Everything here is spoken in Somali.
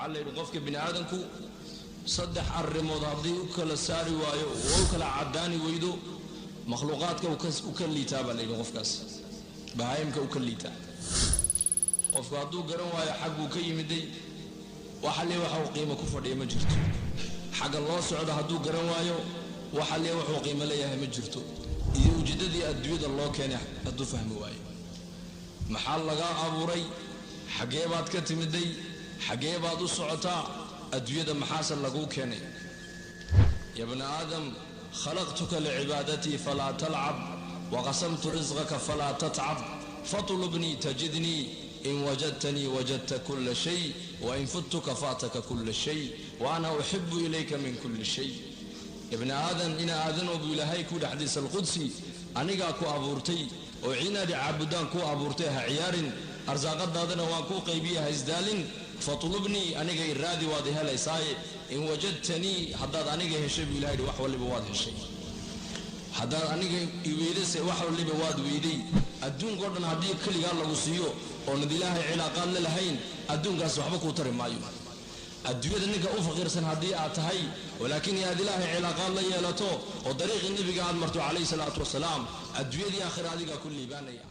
Waxaa la yidhi qofka bini aadamku saddex arrimood haddii u kala saari waayo oo u kala caddaani weydo, makhluuqaadka u ka liitaa baa la yidhi. Qofkaas bahaayimka u ka liitaa. Qofku hadduu garan waayo xagguu ka yimiday, waxa lee waxa uu qiimo ku fadhiya ma jirto. Xagga loo socdo hadduu garan waayo, waxa lee wuxuu qiimo leeyahay ma jirto. Iyo ujeeddadii adduunyada loo keenay hadduu fahmi waayo, maxaa lagaa abuuray, xaggee baad ka timiday, xaggee baad u socotaa, adduunyada maxaase laguu keenay? Ya bna aadam, khalaqtuka licibaadatii falaa talcab, waqasamtu risqaka falaa tatcab, fatlubnii tajidnii, in wajadtanii wajadta kula shay, wain fudtuka faataka kula shay, wa ana uxibu ilayka min kulli shay. Ibna aadan, ina aadanow, buu ilaahay ku dhexdiisa alqudsi, anigaa ku abuurtay oo inaad caabudaan kuu abuurtay, ha ciyaarin. Arsaaqadaadana waan kuu qaybiya, ha isdaalin. Fatlubnii, aniga iraadi, waad helaysaaye. In wajadtanii, haddaad aniga heshay, buu ilahay yidhi, wax waliba waad heshay. Haddaad aniga iweydase, wax waliba waad weyday. Adduunka o dhan haddii keligaa lagu siiyo oonad ilaahay cilaaqaad la lahayn, adduunkaas waxba kuu tari maayo. Adduunyada ninka u faqiirsan haddii aad tahay, walaakiin aad ilaahay cilaaqaad la yeelato oo dariiqii nebiga aad marto calayhi salaatu wasalaam, adduunyadii aakhira adigaa ku liibaanaya.